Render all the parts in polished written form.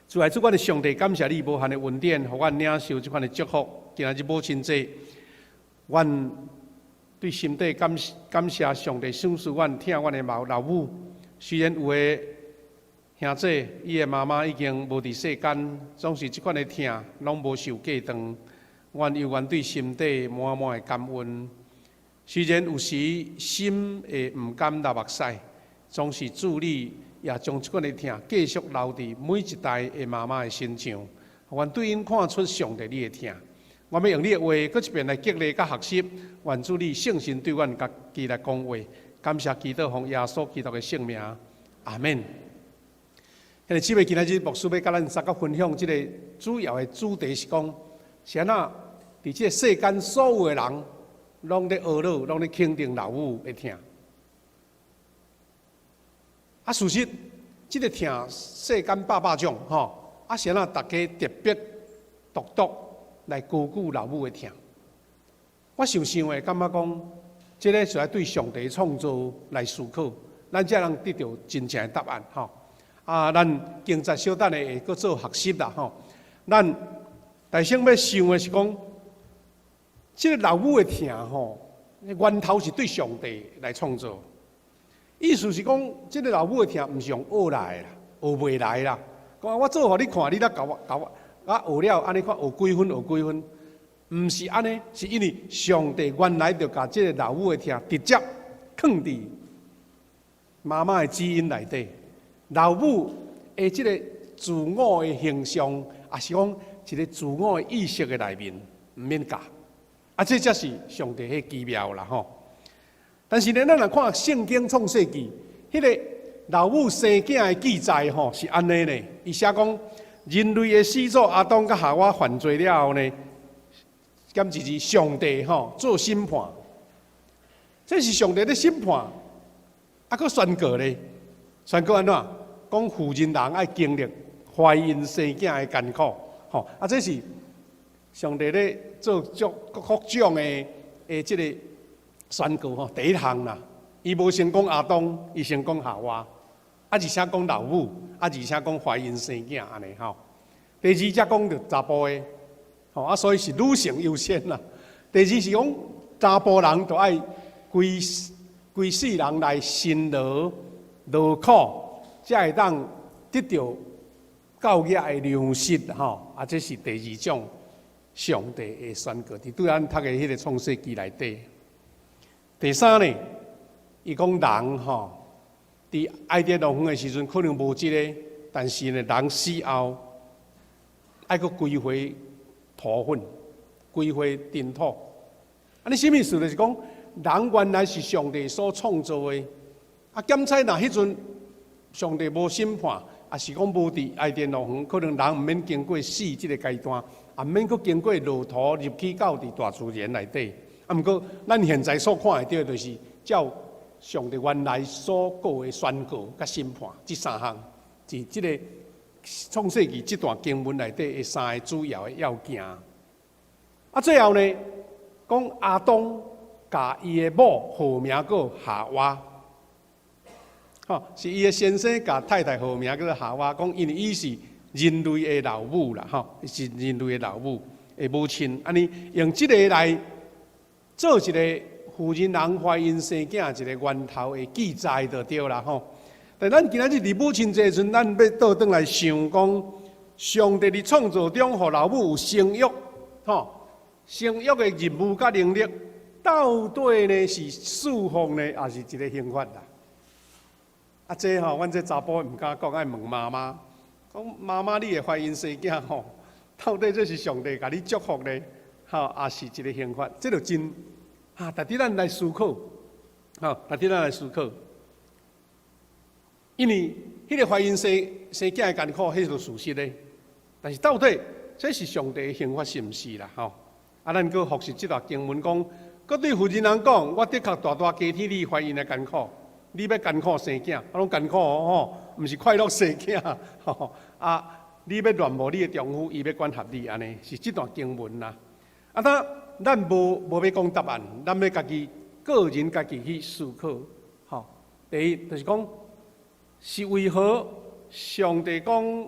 主愛主，阮的上帝，感謝你無限的恩典，予阮領受這款的祝福。今仔日母親節，阮對心底感謝上帝賞賜阮疼阮的老母。雖然有的兄姊伊的媽媽已經無佇世間，總是這款的疼攏無受隔斷。阮猶原對心底滿滿的感恩。雖然有時心會毋甘流目屎，總是主你也將這款的疼繼續留佇每一代的媽媽的身上。阮對𪜶看出上帝你的疼。我欲用你的話，閣一遍來激勵佮學習。願主你聖神對阮家己來講話。感謝祈禱奉耶穌基督的聖名，阿門。兄弟姊妹，今仔日牧師欲佮咱三個分享這個主要的主題是講，是按怎佇這個世間所有的人，攏咧呵咾，攏咧肯定老母的疼。啊，事實，這個疼世間百百種吼，啊，是按怎大家特別獨獨來高舉老母的疼。我想想會感覺講，這個是愛對上帝創造來思考，咱才能得著真正的答案吼。啊，咱經節小等下會閣做學習啦吼。咱大先欲想的是講，這個老母的疼吼，源頭是對上帝來創造。意思是講，這個老母的疼毋是用學來的啦，學袂來啦。講我做予你看，你才共我共我啊學了，按呢看學幾分學幾分，毋是按呢，是因為上帝原來就共這個老母的疼直接囥佇媽媽的基因內底。老母的這個自我的形象，抑是講一個自我的意識的內面，毋免教。啊，這才是上帝彼奇妙啦吼。但是呢，咱若看聖經創世記，彼個老母生囝的記載吼，是按呢呢。伊寫講，人類的始祖亞當佮夏娃犯罪了後呢，減一字上帝吼做審判，這是上帝咧審判，啊，閣宣告咧，宣告按怎？講婦人人愛經歷懷孕生囝的艱苦，吼啊，這是上帝咧做足各種的這個宣告吼。第一項啦，伊無先講亞當，伊先講夏娃，啊，而且講老母，啊，而且講懷孕生囝按呢吼。第二才講著查埔的，吼啊，所以是女性優先啦。第二是講查埔人著愛規規世人來辛勞勞苦，才會當得著教業的糧食吼。啊，這是第二種上帝的宣告，佇對咱讀的彼個創世記內底。第三呢，伊講人吼，佇伊甸樂園的時陣可能無這個，但是呢，人死後愛閣歸回土粉，歸回塵土。啊，你啥物意思？就是講，人原來是上帝所創造的。啊，檢采若彼陣上帝無審判，抑是講無佇伊甸樂園，可能人毋免經過死這個階段，也毋免閣經過落土入去到佇大自然內底。啊，毋過咱現在所看會著的，就是照上帝原來所告的宣告佮審判，這三項是這個創世記這段經文內底的三個主要的要件。啊，最後呢，講亞當共伊的某號名叫夏娃，吼，是伊的先生共太太號名叫做夏娃，講因為伊是人類的老母啦，吼，是人類的老母的母親，按呢用這個來做一個婦人人懷孕生囝一個源頭的記載就對啦，吼。但咱今仔日佇母親節的時陣，咱欲倒轉來想講，上帝佇創造中，予老母有生育，吼，生育的任務佮能力，到底呢是賜福呢，抑是一個刑罰啦？啊，這吼，阮這查埔毋敢講，愛問媽媽，講媽媽，你會懷孕生囝吼，到底這是上帝共你祝福呢，吼，抑是一個刑罰？這就真啊，值得咱來思考，吼，值得咱來思考。因為彼個懷孕生囝的艱苦，彼是事實的。但是到底這是上帝的刑罰是毋是啦？吼，啊，咱閣復習這段經文講，閣對婦人人講，我的確大大加添你懷孕的艱苦，你欲艱苦生囝，啊，攏艱苦哦，吼，毋是快樂生囝，吼啊，你欲戀慕你的丈夫，伊欲管轄你，按呢是這段經文啦。啊，咱無欲講答案，咱欲家己個人家己去思考。吼，第一就是講，是為何上帝講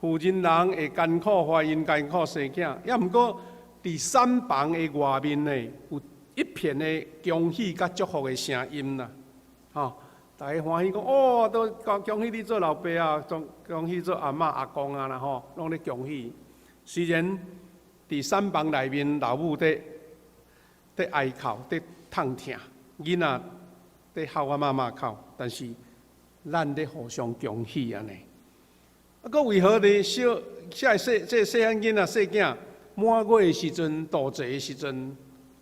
婦人人會艱苦懷孕、艱苦生囝，抑毋過佇產房的外面呢，有一片的恭喜佮祝福的聲音啦，吼！大家歡喜講，哦，都恭喜你做老爸啊，恭喜做阿嬤阿公啊啦吼，攏咧恭喜。雖然佇產房內面老母佇哀哭、佇痛疼，囡仔佇哭啊媽媽哭，但是咱咧互相恭喜按呢。啊，閣為何佇小細細這細漢囡仔細囝滿月的時陣、度節的時陣，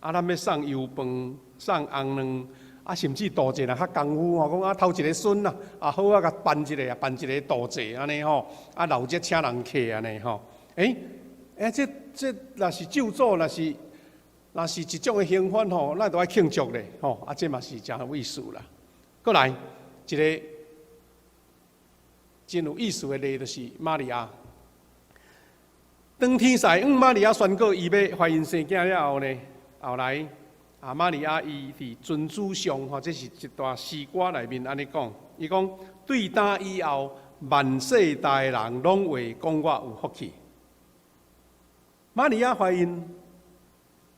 啊，咱欲送油飯、送紅卵，啊，甚至度節若較功夫吼，講啊，頭一个孫啊，啊好啊，共辦一个啊，辦一个度節按呢吼，啊，鬧熱請人客按呢吼，欸，欸，這若是咒詛，若是一種的興奮吼，咱都愛慶祝咧吼，啊，這嘛是誠有意思啦。閣來一个真有意思的例，就是瑪利亞。當天使向瑪利亞宣告伊欲懷孕生囝了後呢，後來啊，瑪利亞伊佇尊主上吼，這是一段詩歌內面按呢講，伊講對今以後，萬世代人攏會講我有福氣。瑪利亞懷孕，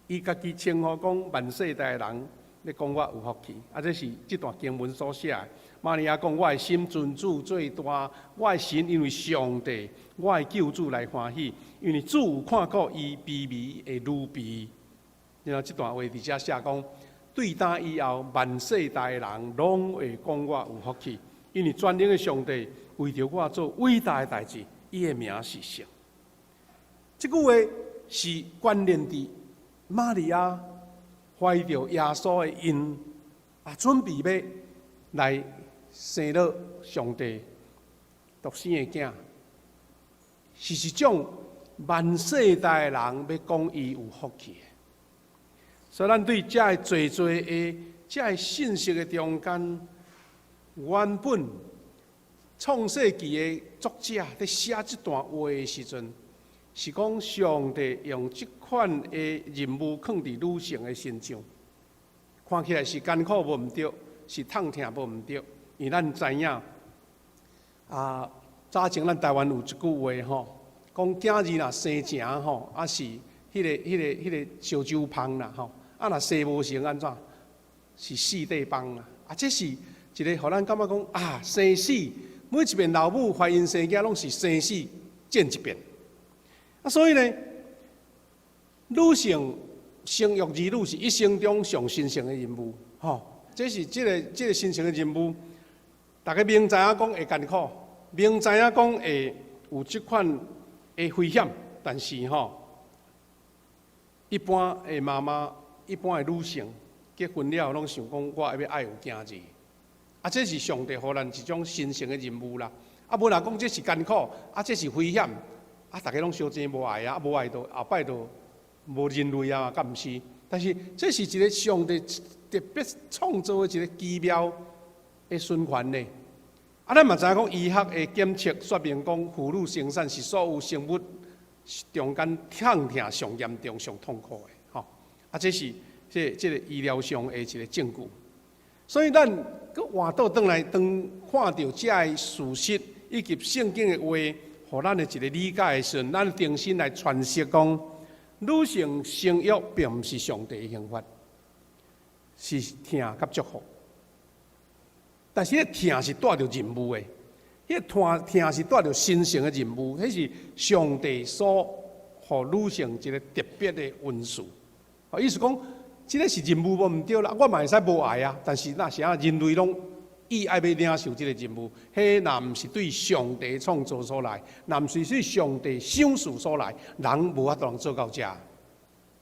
伊家己稱呼講萬世代人咧講我有福氣，啊，這是這段經文所寫的。瑪利亞講：我的心尊主做大，我的神因為上帝，我的救主來歡喜，因為主有看顧伊卑微的女婢。然後這段話佇遮寫講：對今以後，萬世代人攏會講我有福氣，因為全能的上帝為著我做偉大的代誌，伊的名是聖。這句話是關聯佇瑪利亞懷著耶穌的孕，啊，準備欲來生落上帝獨生的囝，是一種萬世代的人欲講伊有福氣的。所以，咱對這个濟濟的這个信息的中間，原本創世記的作者佇寫這段話的時陣，是講上帝用這款的任務囥佇女性的身上，看起來是艱苦無毋對，是痛疼無毋對，因為咱知影啊，早前咱台灣有一句話吼，講囝兒若生成吼，啊是彼個燒酒芳啦吼，啊若生無成按怎？是死地枋啦，啊這是一个予咱感覺講啊，生死每一遍老母懷孕生囝攏是生死戰一遍。啊，所以呢，女性生育兒女是一生中上神聖的任務，吼，這是這個神聖的任務。大家明知影講會艱苦，明知影講會有這款的危險，但是吼，一般的媽媽、一般的女性結婚了後，攏想講我欲愛有囝兒，啊，這是上帝予咱一種神聖的任務啦。啊，無若講這是艱苦，啊，這是危險。啊！大家攏相爭無愛啊，無愛就後擺就無人類啊，敢毋是？但是這是一个上帝特別創造的一个奇妙的循環呢。啊，咱嘛知影講醫學的檢測說明講，婦女生產是所有生物中間痛疼上嚴重、上痛苦的，吼。啊，這是這個醫療上的一个證據。所以咱閣換倒轉來，當看著這个事實以及聖經的話，予咱的一个理解的時陣，咱重新來詮釋講，女性生育並毋是上帝的刑罰，是疼佮祝福。但是，彼疼是帶著任務的，彼疼疼是帶著神聖的任務，彼是上帝所予女性一个特別的恩賜。意思講，這个是任務無毋對啦，我嘛會使無愛啊，但是那是啊，人類攏意愛欲領受這个任務，彼若毋是對上帝創造所來，若毋是對上帝賞賜所來，人無法度通做到遮。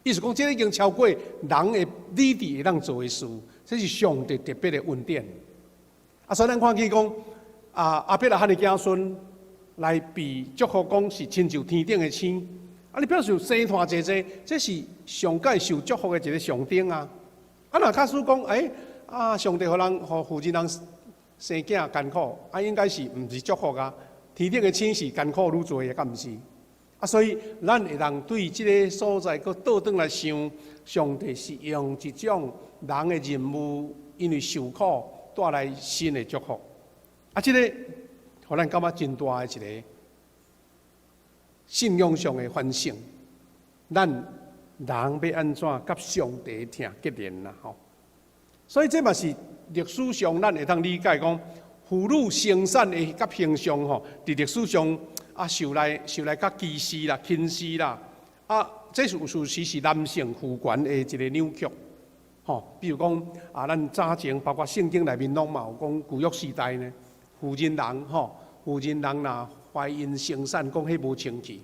意思講，這已經超過人的理智會當做的事，這是上帝特別的恩典。啊，所以咱看見講，啊，亞伯拉罕的子孫來被祝福講是親像天頂的星，啊，你表示生團濟濟，這是上蓋受祝福的一个象徵啊。啊，若假使講，欸，啊，上帝予人予婦人人生囝艱苦，啊，應該是毋是祝福啊？天頂的星是艱苦愈濟的，敢毋是？啊，所以咱會當對這个所在閣倒轉來想，上帝是用一種人的任務，因為受苦帶來新的祝福。啊，這个予咱感覺真大的一个信仰上的反省，咱人欲按怎佮上帝疼結連啦吼。所以這嘛是歷史上咱會當理解講，婦女生產的佮形象吼，佇歷史上啊受來較歧視啦、輕視啦，啊，這是事實是男性父權的一個扭曲。吼，比如講啊，咱早前包括聖經內面攏嘛有講舊約時代呢，婦人人吼，婦人人若懷孕生產，講彼無清氣。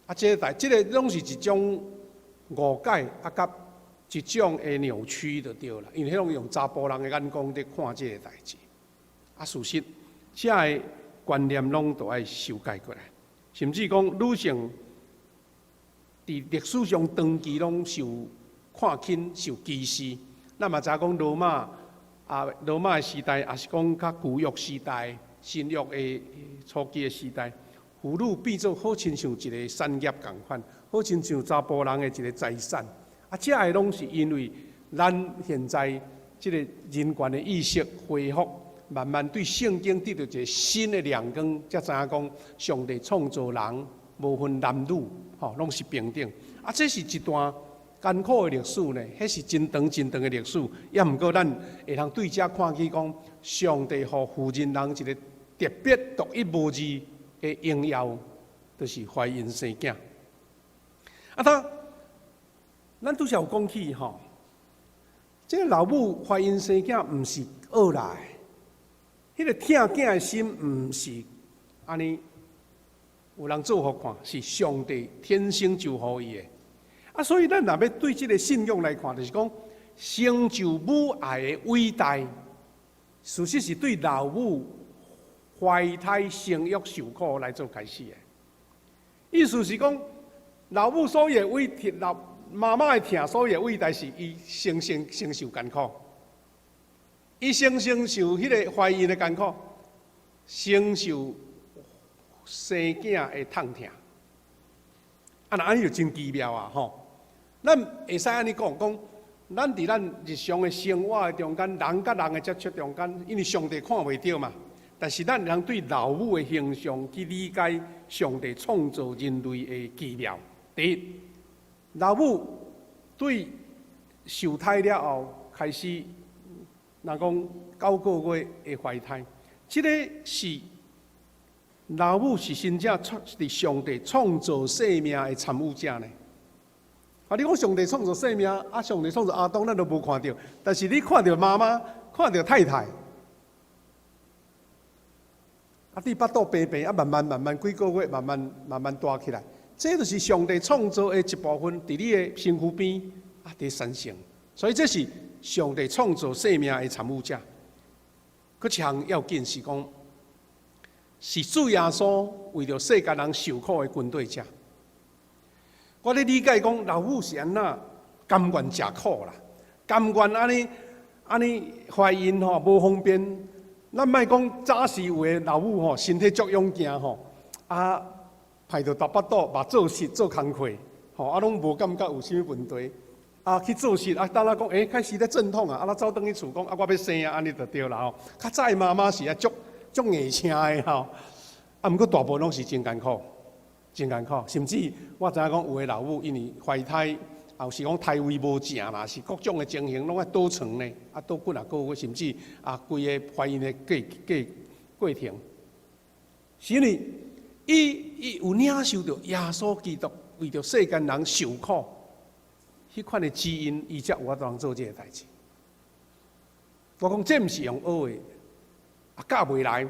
啊，這個代，這個攏是一種誤解啊，佮一種的扭曲就對啦。因為彼攏用查埔人的眼光佇看這個代誌。啊，事實，這个觀念攏都愛修改過來，甚至講女性佇歷史上長期攏受看輕、受歧視。咱嘛知影講羅馬啊，羅馬的時代，抑是講較舊約時代、新約的初期的時代，婦女變做好親像一個產業仝款，好親像查埔人的一個財產。啊，這个攏是因為咱現在這個人權的意識恢復，慢慢對聖經得著一個新的亮光，才知影講上帝創造人無分男女，吼，攏是平等。啊，這是一段艱苦的歷史呢，彼是真長真長的歷史，抑毋過咱會通對這看起講，上帝予婦人人一個特別獨一無二的榮耀，就是懷孕生囝。啊，他，咱拄才有講起吼，這个老母懷孕生囝毋是學來的，彼个疼囝的心毋是按呢，有人做予看，是上帝天生就予伊的。啊，所以咱若欲對這个信仰來看，就是講成就母愛的偉大，事實是對老母懷胎生育受苦來做開始的。意思是講，老母所有的偉大，老媽媽的疼，所有的偉大是伊先先承受艱苦，伊先承受彼個懷孕的艱苦，承受生囝的痛疼。啊，若按呢就真奇妙啊！吼，咱會使按呢講，講咱佇咱日常的生活的中間，人佮人的接觸中間，因為上帝看袂著嘛，但是咱會當對老母的形象去理解上帝創造人類的奇妙。第一，老母對受胎了後開始，若講9個月的懷胎，這個是老母是真正創佇上帝創造生命的參與者呢。啊！你講上帝創造生命，啊，上帝創造亞當，咱都無看著。但是你看著媽媽，看著太太，啊，佇腹肚平平，啊，慢慢慢慢幾個月，慢慢慢慢大起來。這就是上帝創造的一部分，佇你的身軀邊啊，佇產生。所以這是上帝創造生命的參與者。閣一項要緊是講，是主耶穌為著世間人受苦的跟綴者。我咧理解講，老母是按怎甘願食苦啦，甘願按呢按呢懷孕吼無方便。咱莫講早時有的老母吼，身體足勇健吼，啊，排著大腹肚，嘛做事做工課，吼啊攏無感覺有啥物問題。啊去做事啊，等下講，欸，開始咧陣痛啊，啊，咱走轉去厝講，啊，我欲生啊，按呢就對啦吼。較早的媽媽是啊足足硬青的吼，啊，毋過大部分攏是真艱苦。真艱苦，甚至我知影講有的老母因為懷胎，啊有時講胎位無正啦，是各種的情形攏愛倒床呢，啊倒幾若個月，甚至啊規个懷孕的過過過程，是因為伊伊有領受著耶穌基督為著世間人受苦，彼款的基因，伊才有法度做這个代誌。我講這毋是用學的，啊教袂來，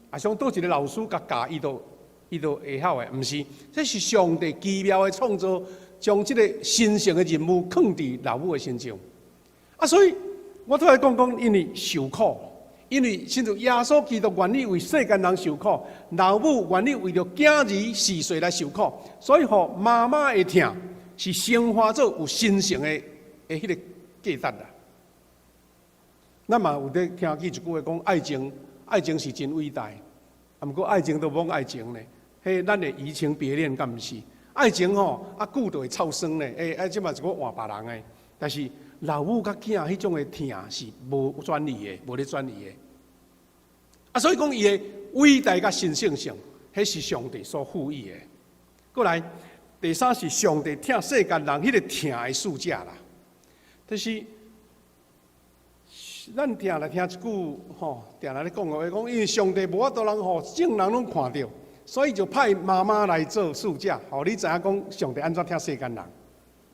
啊像佗一个老師共教伊就。伊就會曉的，毋是，這是上帝奇妙的創造，將這个神聖的任務囥佇老母的身上。啊，所以我拄才講講，因為受苦，因為親像耶穌基督願意為世間人受苦，老母願意為著囝兒四歲來受苦，所以予媽媽的疼是升華做有神聖的的彼个價值啦。咱嘛有咧聽見一句話講，愛情，愛情是真偉大，啊，毋過愛情都罔愛情呢。彼咱的移情別戀敢毋是？愛情吼，啊久就會臭酸咧。欸，啊這嘛是閣換別人的。但是老母佮囝彼種的疼是無轉移的，無咧轉移的。啊，所以講伊的偉大佮神聖性，彼是上帝所賦予的。過來，第三是上帝疼世間人彼個疼的視角啦，就是咱定來聽一句吼，定來咧講的話，講因為上帝無法度人予眾人攏看著，所以就派媽媽來做使者，予你知影講上帝按怎疼世間人。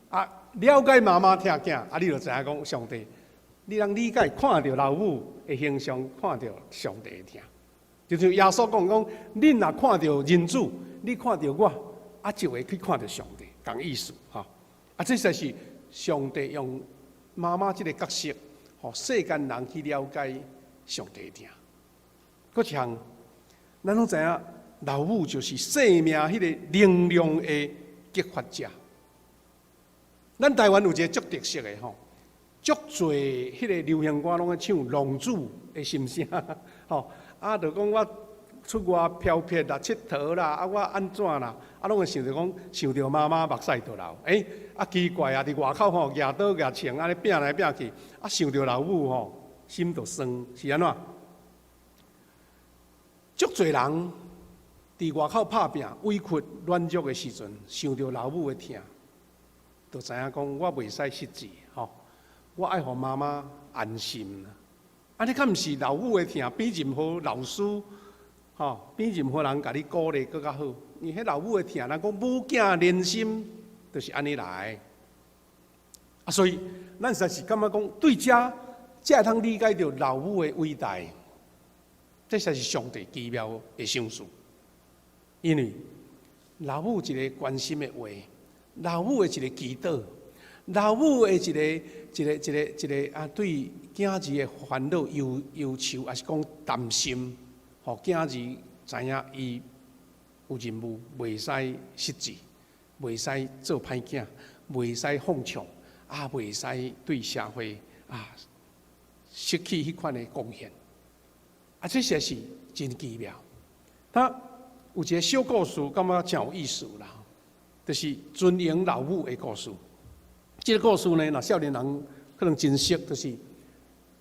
啊，了解媽媽疼囝，啊，你就知影講上帝，你通理解看著老母的形象，看著上帝的疼。就像耶穌講講，恁若看著人子，你看著我，啊，就會去看著上帝，仝意思吼。啊，這才是上帝用媽媽這個角色，予世間人去了解上帝的疼。閣一項，咱攏知影，老母就是生命彼个能量的激發者。咱台灣有一个足特色的吼，足濟彼个流行歌攏愛唱浪子的心聲，吼。啊，就講我出外飄撇啦、𨑨迌啦，啊，我按怎啦，啊，攏會想著講，想著媽媽目屎就流。欸，啊奇怪啊，佇外口吼，舉刀舉槍按呢拚來拚去，啊，想著老母吼，心就酸，是按怎？足濟人佇外口拍拚、委屈、軟弱的時陣，想著老母的疼，就知影講我袂使失志，吼，我愛予媽媽安心。啊，你敢毋是老母的疼，比任何老師，吼，比任何人共你鼓勵閣較好。因為彼老母的疼，人講母囝連心，就是按呢來。啊，所以咱實在是感覺講，對遮才會通理解著老母的偉大，這才是上帝奇妙的賞賜。因為老母一个關心的話，老母的一个祈禱，老母的一个一个一个一個啊，對囝兒的煩惱、憂憂愁，抑是講擔心，予囝兒知影伊有任務，袂使失志，袂使做歹囝，袂使放縱，啊，袂使對社會啊失去彼款的貢獻。啊，這實在是真奇妙。他有一個小故事，感覺真有意思啦，就是尊榮老母的故事。這個故事呢，若少年人可能真熟，就是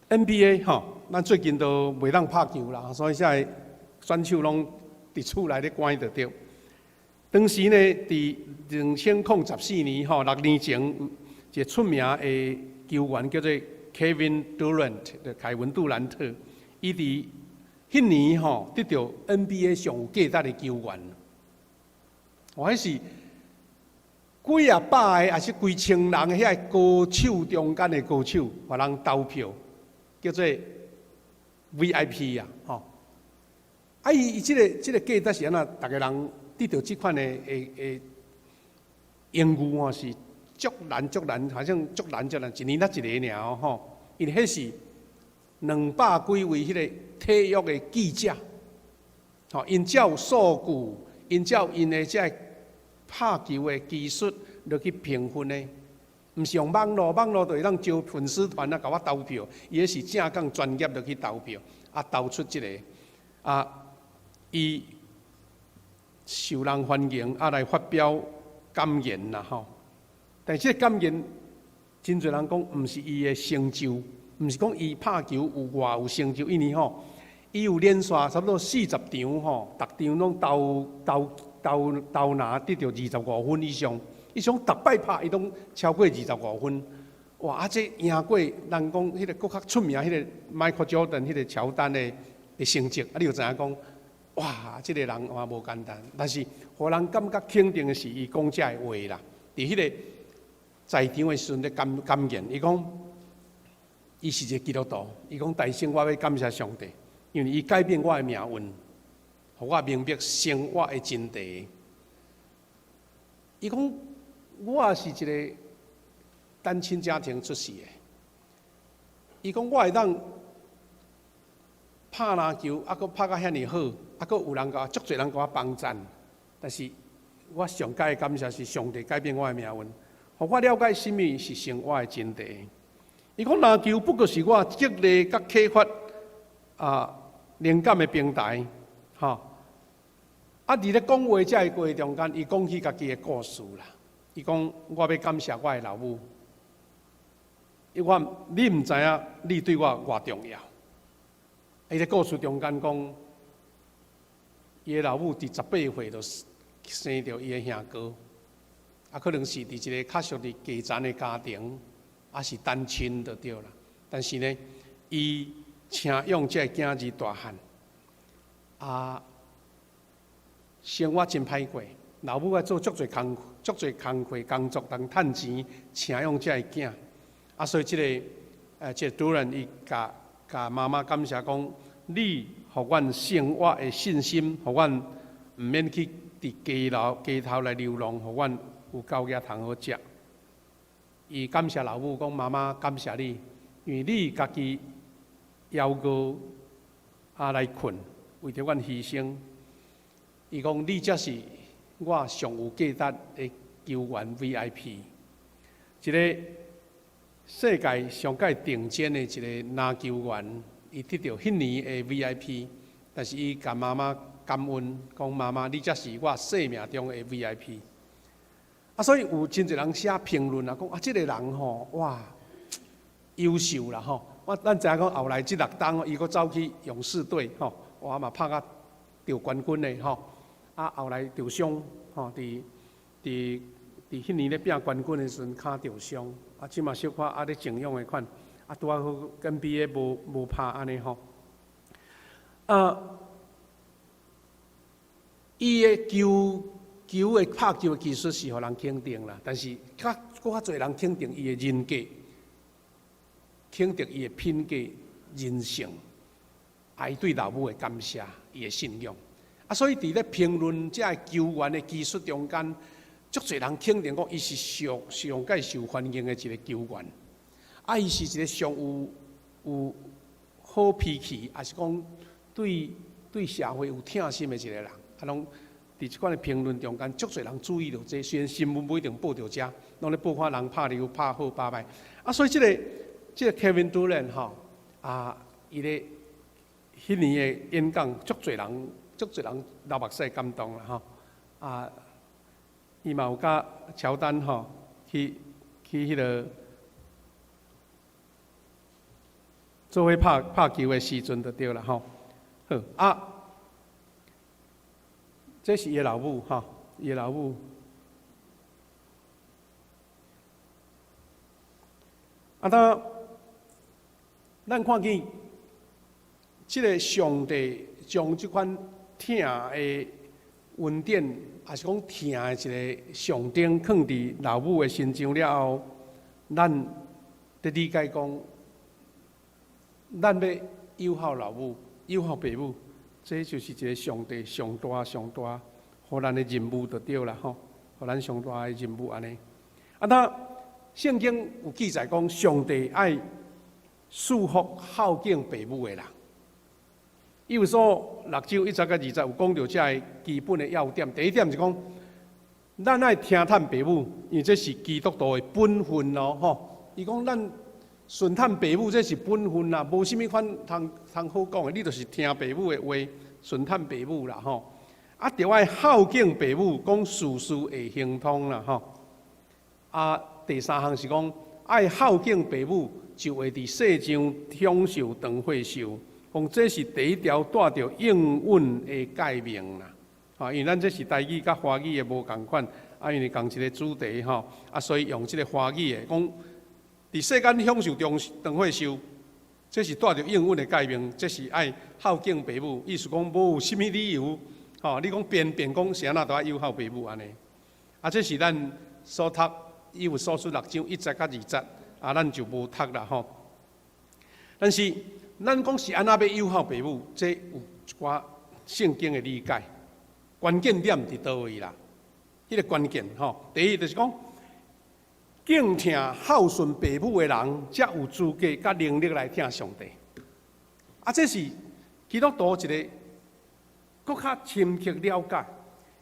NBA 吼，咱最近都袂當拍球啦，所以現在選手攏佇厝內咧關就對。當時呢，佇2014年吼，6年前，一個出名的球員叫做 Kevin Durant，就凱文杜蘭特，伊佇彼年吼得著 NBA 上有價值的球員。哇，彼是幾仔百個，抑是幾千人的遐個高手中間的高手，予人投票，叫做 VIP 啊，吼。啊，伊這個價值是按怎？逐个人得著這款的榮譽吼，是足難足難，好像足難足難，一年才一个爾吼。因為彼是200幾位彼个體育的記者，吼，𪜶照數據，𪜶照𪜶的這个拍球的技術落去評分的，毋是用網路，網路就會當招粉絲團啊，共我投票。伊彼是正港專業落去投票，啊，投出這個，啊，伊受人歡迎，啊，來發表感言啦，吼。但是這個感言，真濟人講，毋是伊的成就，毋是講伊拍球有偌有成就，因為吼，伊有連續差不多40場吼，逐場攏投投投投籃得著25分以上，伊想逐擺拍伊攏超過25分，哇！啊，這贏過人講彼個閣較出名彼個 Michael Jordan 彼個喬丹的成績，啊，你就知影講，哇！這個人哇無簡單，但是予人感覺肯定的是伊講這个話啦。佇彼個在場的時陣咧感言，伊講伊是一個基督徒，伊講大先我欲感謝上帝，因為伊改變我的命運，予我明白生活的真諦。伊講我是一個單親家庭出世的，伊講我會當拍籃球，啊，閣拍甲遐爾好，啊，閣有人共我足濟人共我幫贊，但是我上蓋感謝是上帝改變我的命運，予我了解啥物是生活的真諦。伊講籃球不過是我激勵佮啟發啊靈感的平台，吼。啊，佇咧講話這个過程中間，伊講起家己的故事啦。伊講我欲感謝我的老母，伊講你毋知影你對我偌重要。伊咧故事中間講，伊的老母佇18歲就生著伊的兄哥，啊，可能是佇一個較屬佇低層的家庭，啊是單親就對啦。但是呢，伊請養這个囝兒大漢，啊，生活真歹過，老母愛做足濟工，足濟工課工作，通趁錢請養這个囝。啊，所以這個主人伊共共媽媽感謝講，你予阮生活的信心，予阮毋免去佇街頭街頭來流浪，予阮有夠額通好食。伊感謝老母講，媽媽感謝你，因為你家己枵餓啊來睏，為著阮犧牲。伊講你才是我上有價值的球員 VIP，一個世界上蓋頂尖的一個籃球員，伊得著彼年的 VIP，但是伊共媽媽感恩，講媽媽你才是我生命中的 VIP。啊，所以有真濟人寫評論啊，講啊，這個人吼，哇，優秀啦吼。我咱知影講後來這六冬，伊閣走去勇士隊吼，哇嘛拍甲著冠軍的吼。啊，後來著傷吼，佇佇佇彼年咧拼冠軍的時陣，跤著傷，啊，這馬小可啊咧靜養的款，啊，拄仔好 NBA 無無拍按呢吼。啊，伊的球球的拍球的技術是予人肯定啦，但是較閣較濟人肯定伊的人格，肯定伊的品格、人性，啊，伊對老母的感謝，伊的信仰。啊，所以佇咧評論這个球員的技術中間，足濟人肯定講，伊是上上蓋受歡迎的一個球員。啊，伊是一個上有有好脾氣，抑是講對對社會有疼心的一個人。啊，攏佇這款的評論中間，足濟人注意著這個，雖然新聞無一定報著這，攏咧報看人拍球拍好拍歹。啊，所以這個這個 Kevin Durant 吼，啊，伊咧彼年的演講，足濟人足濟人流目屎感動啦吼。啊，伊嘛有佮喬丹吼去去彼個做伙拍拍球的時陣就對啦吼。好啊，這是伊的老母吼，伊的老母。啊，當咱看見這個上帝將這款疼的恩典，抑是講疼的一個象徵，囥佇老母的身上了後，咱得理解講，咱欲友好老母、友好爸母，這就是一個上帝上大上大，予咱的任務就對啦吼，予咱上大的任務按呢。啊，那聖經有記載講，上帝愛賜福孝敬爸母的人。以弗所六章一節佮二節有講著這个基本的要點。第一點是講，咱愛聽趁爸母，因為這是基督徒的本分哦，吼。伊講咱順趁爸母，這是本分啦，無啥物款通通好講的，你就是聽爸母的話，順趁爸母啦，吼。啊，著愛孝敬爸母，講事事會亨通啦，吼。啊，第三項是講愛孝敬爸母，就會佇世上享受長歲壽。講這是第一條帶著應允的誡命啦，吼，因為咱這是台語佮華語的無仝款，啊，因為仝一個主題吼，啊，所以用這個華語的講，佇世間享受長長歲壽，這是帶著應允的誡命，這是愛孝敬爸母，意思講無有啥物理由，吼，你講偏偏講是按怎都愛友好爸母按呢？啊，這是咱所讀以弗所書六章一節佮二節，啊，咱就無讀啦吼。但是，咱講是按怎欲友好爸母，這有一寡聖經的理解。關鍵點佇佗位啦？彼個關鍵吼，第一就是講，敬疼孝順爸母的人，才有資格佮能力來疼上帝。啊，這是基督徒一個閣較深刻了解。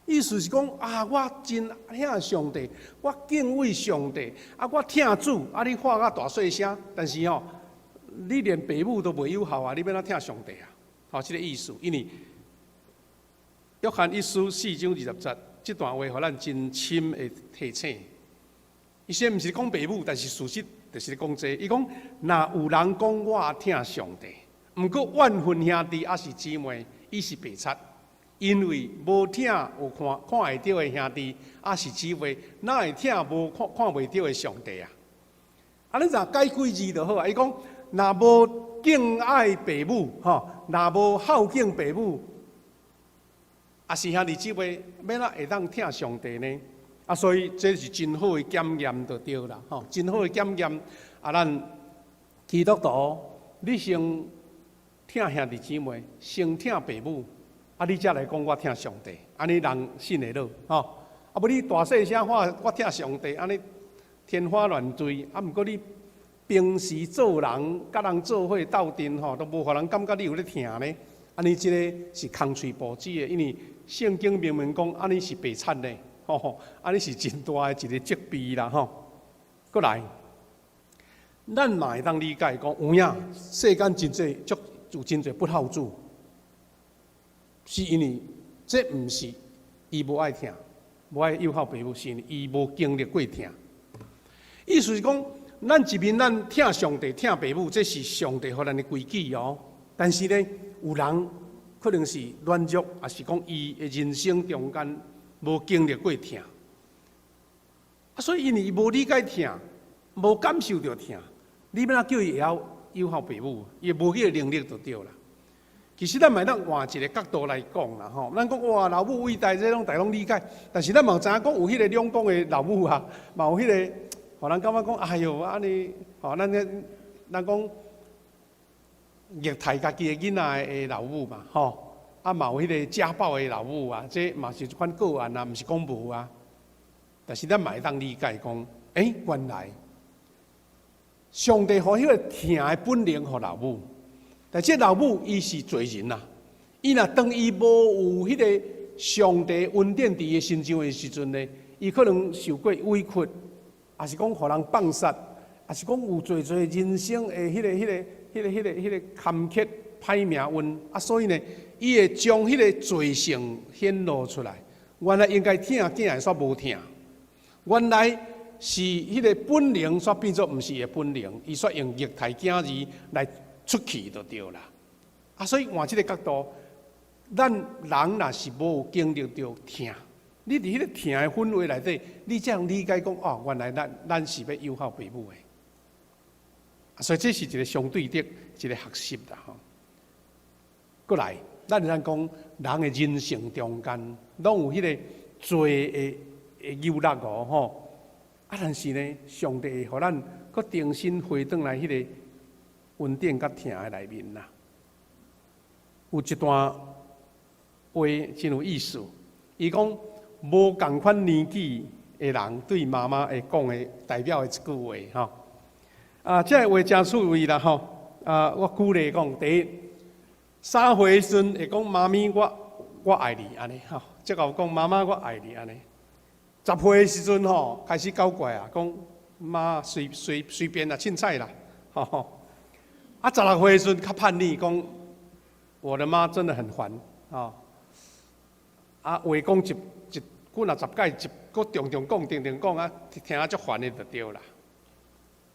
意思是講啊，我真疼上帝，我敬畏上帝，啊，我疼主，啊，你喊甲大細聲，但是吼，你連爸母都袂友孝啊！你欲按怎疼上帝啊？吼，這個意思，因為約翰一書四章二十節這段話，予咱真深的提醒。伊雖然毋是講爸母，但是事實就是咧講這個。伊講，若有人講我疼上帝，毋過怨恨兄弟抑是姊妹，伊是白賊。因為無疼有看看會著的兄弟，抑是姊妹，哪會疼無看看袂著的上帝啊？啊，你若解幾字就好啊。伊講，若無敬愛爸母，吼，若無孝敬爸母，抑是兄弟姊妹，欲按怎會當疼上帝呢？啊，所以這是真好的檢驗就對啦，吼，真好的檢驗。啊，咱基督徒，你先疼兄弟姊妹，先疼爸母。啊！你才來講我疼上帝，按呢人信會落吼。啊，無你大細聲喊我疼上帝，按呢天花亂墜。啊，毋過你平時做人，佮人做伙鬥陣吼，都無予人感覺你有咧疼呢。按呢這个是空喙步子的，因為聖經明明講，按呢是白賊的，吼，按呢是真大的一个責備啦，吼。閣來，咱嘛會當理解講，有影世間真濟足有真濟不孝子。是因為這毋是伊無愛疼，無愛友好爸母，是因為伊無經歷過疼。意思是講，咱一面咱疼上帝、疼爸母，這是上帝予咱的規矩哦。但是呢，有人可能是軟弱，抑是講伊的人生中間無經歷過疼，啊，所以因為伊無理解疼，無感受著疼，你欲按怎叫伊會曉友好爸母？伊無彼个能力就對啦。其實咱嘛會當換一个角度來講啦，吼，咱講哇，老母偉大，這攏大家攏理解。但是咱嘛有知影講有彼个兩公的老母啊，嘛有彼个，予人感覺講，哎喲，按呢，吼，咱這咱講虐待家己的囡仔的老母嘛，吼，啊嘛有彼个家暴的老母啊，這嘛是一款個案啊，毋是講無啊。但是咱嘛會當理解講，欸，原來上帝予彼个疼的本能予老母。但這老母伊是罪人啊！伊若當伊無有彼个上帝恩典佇伊身上的時陣呢，伊可能受過委屈，抑是講予人放殺，抑是講有濟濟人生的彼个坎坷歹命運啊，所以呢，伊會將彼个罪性顯露出來。原來應該疼囝的，煞無疼；原來是彼个本能，煞變做毋是伊的本能，伊煞用虐待囝兒來出氣就對啦，啊，所以換這个角度，咱人若是無經歷著疼，你佇彼个疼的氛圍內底，你才能理解講哦，原來咱是欲友好爸母的，啊，所以這是一个相對的一个學習啦吼。閣來，咱會當講人的人性中間，攏有彼个罪的誘惑哦吼，啊，但是呢，上帝會予咱閣重新回轉來彼个恩典佮疼的內面啦，有一段話真有意思。伊講無仝款年紀的人對媽媽會講的代表的一句話吼。啊，這个話誠趣味啦吼。啊，我舉例講，第一，3歲時陣會講媽咪我愛你按呢吼，這個講媽媽我愛你按呢。10歲的時陣吼，開始搞怪啊，講媽隨隨隨便啦，凊彩啦，吼。啊，16歲時陣較叛逆，講我的媽真的很煩啊！啊，話講一一幾若十擺，一閣重重講，定定講啊，聽啊足煩的就對啦。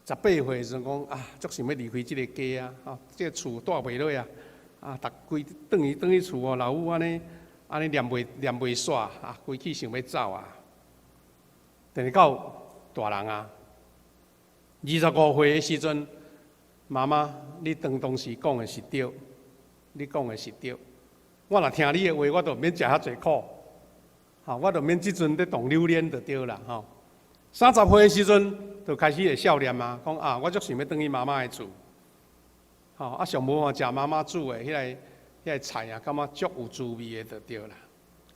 18歲時陣講啊，足想欲離開這个家啊，吼，這个厝蹛袂落啊，啊，逐規轉去轉去厝哦，老母按呢按呢念袂念袂煞啊，規氣想欲走啊。等到大人啊，25歲的時陣，媽媽，你當當時講的是對，你講的是對。我若聽你的話，我就毋免食遐濟苦，吼，我就毋免這陣咧動榴蓮就對啦，吼。30歲的時陣，就開始會笑念啊，講啊，我足想欲轉去媽媽的厝，吼，啊上無吼食媽媽煮的彼个菜啊，感覺足有滋味的就對啦。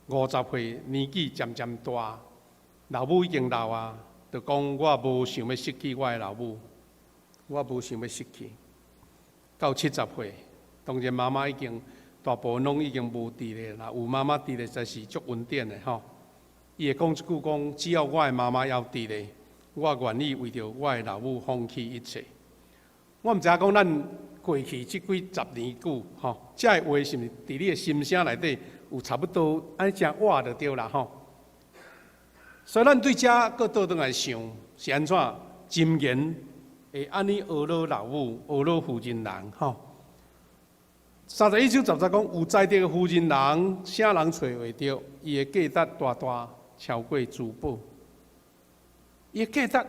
50歲年紀漸漸大，老母已經老啊，就講我無想欲失去我的老母。我無想欲失去。到70歲，當然媽媽已經大部分攏已經無佇咧啦，有媽媽佇咧，才是足恩典的吼。伊會講一句講，只要我的媽媽猶佇咧，我願意為著我的老母放棄一切。我毋知影講咱過去這幾十年久，吼，這个話是毋是佇你的心聲內底有差不多按呢誠活就對啦吼。所以咱對這閣倒轉來想，是按怎箴言會按呢呵咾老母，呵咾婦人人吼。31章10節講，有才德的婦人人，啥人揣會著？伊的價值大大超過珠寶。伊的價值，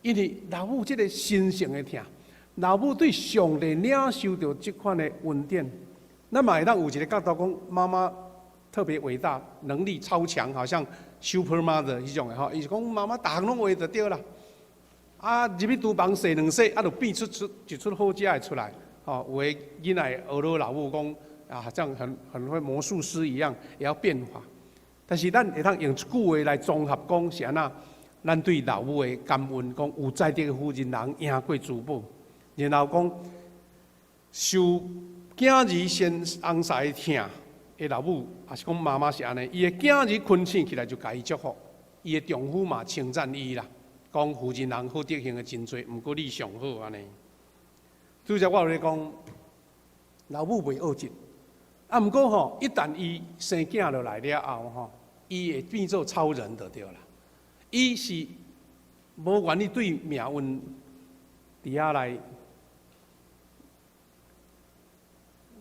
因為老母這个神聖的疼，老母對上帝領受著這款的恩典，咱嘛會當有一个角度講，媽媽特別偉大，能力超強，好像 super mother 彼種的吼。伊是講媽媽逐項攏會就對啦。啊，入去廚房洗兩洗，啊，就變出一出好食的出來。吼，有的囡仔會學老母講啊，這樣很會魔術師一樣，會曉變化。但是咱會當用一句話來綜合講是按怎？咱對老母的感恩，講有才德的婦人人贏過珠寶。然後講受囝兒先翁婿疼的老母，也是講媽媽是按呢，伊的囝兒困醒起來就共伊祝福，伊的丈夫嘛稱讚伊啦，講婦人人好德行的真濟，毋過你上好按呢。拄才我有咧講，老母袂惡質，啊，毋過吼，一旦伊生囝落來了後吼，伊會變做超人就對啦。伊是無願意對命運佇遐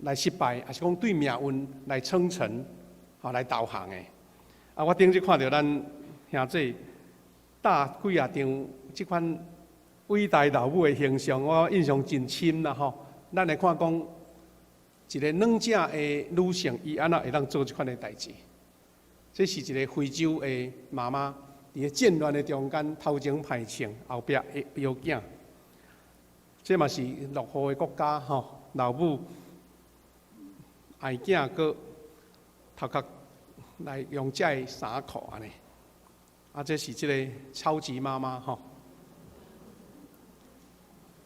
來失敗，抑是講對命運來稱臣，吼來投降的。啊，我頂日看著咱兄弟搭幾仔張這款偉大老母的形象，我印象真深啦吼。咱來看講，一个軟正的女性，伊按怎會當做這款的代誌？這是一个非洲的媽媽，佇個戰亂的中間，頭前排穿，後壁搖囝。這嘛是落後的國家吼，老母愛囝閣頭殼來用這个衫褲按呢。啊，這是這个超級媽媽吼。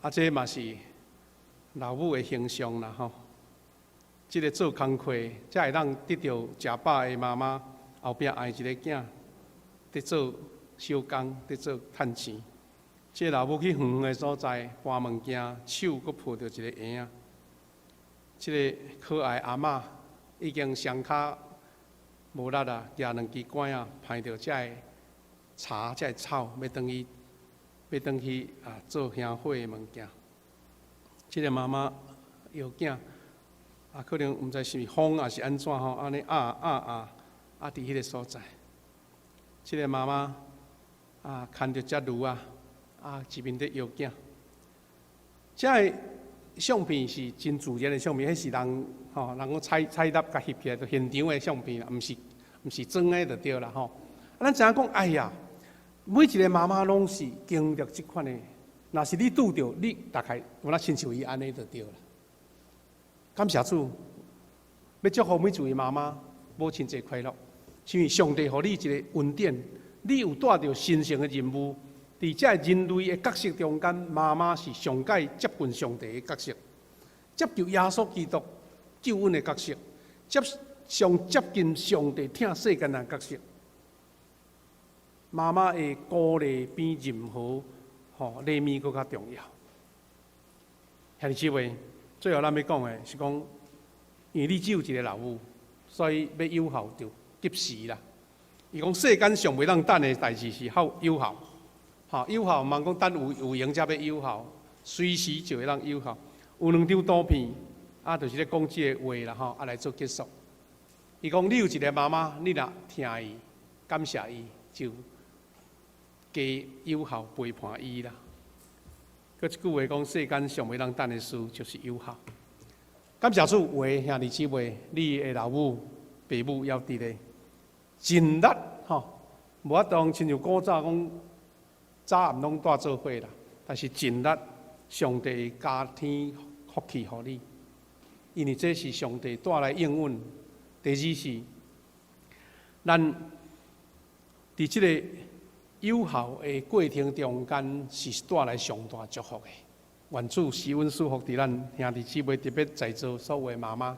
啊，這嘛是老母的形象啦吼。這个做工課才會當得著食飽的媽媽，後壁愛一个囝，佇做小工，佇做趁錢。這老母去遠遠的所在搬物件，手閣抱著一个嬰仔。這个可愛阿嬤已經雙跤無力啊，舉兩支拐仔，攀著這个柴、這个草，欲轉去啊做香火的物件。這个媽媽搖囝，啊，可能毋知是風抑是按怎吼，按呢壓壓壓，啊，佇彼个所在。這个媽媽啊，牽著隻驢仔，啊，一面佇搖囝。這个相片是真自然的相片，彼是人吼，人講採採納共翕起來，就現場的相片啦，毋是裝的就對啦吼。啊，咱知影講，哎呀，每一个媽媽攏是經歷這款的，若是你拄著，你大概有若親像伊按呢就對啦。感謝主，欲祝福每一位媽媽母親節快樂，是因為上帝予你一个恩典，你有帶著神聖的任務，佇這人類的角色中間，媽媽是上蓋接近上帝的角色，接受耶穌基督救恩的角色，接上接近上帝疼世間的角色。媽媽的鼓勵比任何吼禮物閣較重要。兄弟姊妹，最後咱欲講的是講，因為你只有一个老母，所以欲有孝就及時啦。伊講世間上袂當等的代誌是孝有孝，吼有孝毋通講等有閒才欲有孝，隨時就會當有孝。有兩張圖片，啊，就是咧講這个話啦吼，啊來做結束。伊講你有一个媽媽，你若疼伊、感謝伊，就加有孝陪伴伊啦。閣一句話講，世間上袂當等的事就是有孝。感謝主，有的兄弟姊妹，你的老母、爸母猶佇咧，盡力吼，無法度親像古早講，早暗攏蹛做伙啦。但是盡力，上帝會加添福氣予你，因為這是上帝帶來應允。第二是，咱佇這个有孝的過程中間，是帶來上大祝福的。願主施恩賜福佇咱兄弟姊妹，特別在座所有的媽媽。